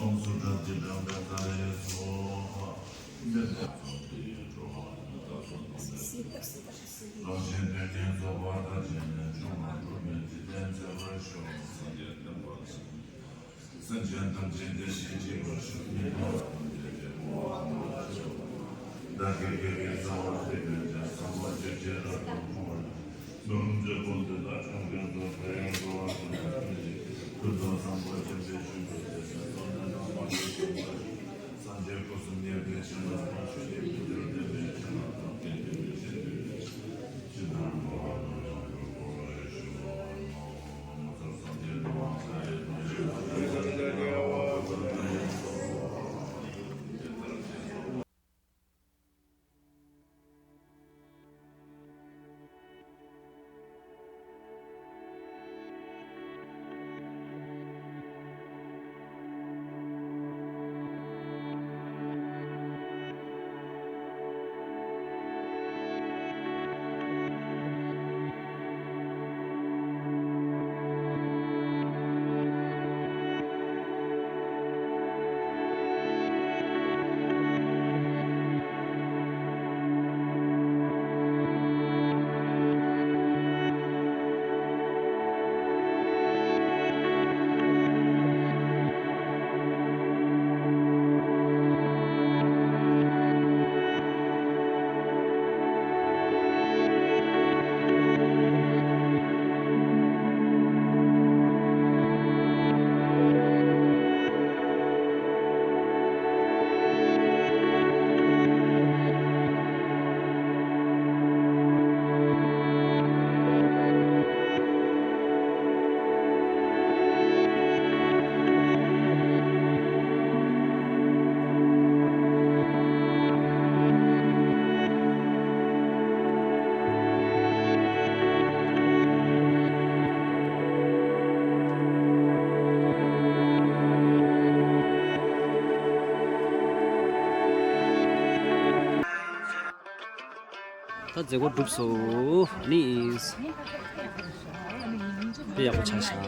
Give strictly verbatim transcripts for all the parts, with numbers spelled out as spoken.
ཨོཾ་སུ་དྲག་ཅིག་དྲག་པའི་ཏཱ་རེ་སྭཱ་ཧཱ། འདིར་ལྷག་བསམ་དེ་ཡི་འགྲོ་བ་ནི་ད་སོ་དང་ལྡན་ཅིང་། རང་གཞན་དོན་གཉིས་རྫོགས་པར་ཐབས་བྱས་ནས། བྱང་ཆུབ་ཏུ་སྤྱོད་པའི་འཇིག་རྟེན་མཛེས་པར་ཤོག། སངས་རྒྱས་བསྟན་པ་སངས། སེམས་ཅན་ཐམས་ཅད་བདེ་ཞིང་སྐྱིད་པར་ཤོག། ཉན་ཐོས་ཐམས་ཅད་འབྲས་བུ་ཐོབ་པར་ཤོག། བདག་གི་དགེ་བའི་རྩ་བ་ཐོས་པས་ཀྱང་། བསམ་པ་ཆོས་ཅན་རབ་ཏུ་མཐོང་བར་འགྱུར། འགྲོ་ལ་སྤྱོད་པ་འདི་དག་མཆོག་ཀུན་ཏུ། བོད་ཡུལ་འགྲོ་བ་ཀུན་ཏུ་ཕན་ཕྱིར། ཀུན་ཏུ་བཟང་པོ་སྤྱོད་པའི་ཆོས་ཀུན་ཟད་པའི་སྟོབས། མཛད་སྒོ་གྲུབ་སོང་། ཨ་ནི་དཔེ་ཡག་པོ་ཆགས་ཤག་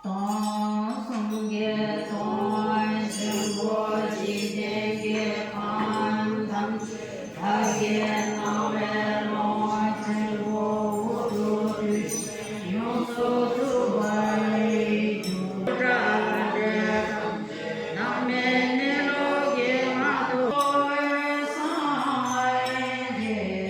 དང་སངས་རྒྱས་དང་ཆེན་པོ་འཇིག་རྟེན་གྱི་ཁམས་ཐམས་ཅད་བདག་གིས་གནང་བའི་ལོངས་སྤྱོད་ཆེན་པོ་འུ་ཐུག་དུས་ཡོངས་སུ་ཚུགས་པར་གྱུར། ནང་པའི་གནས་ལུགས་ཀྱི་ངང་དུ་སངས་རྒྱས།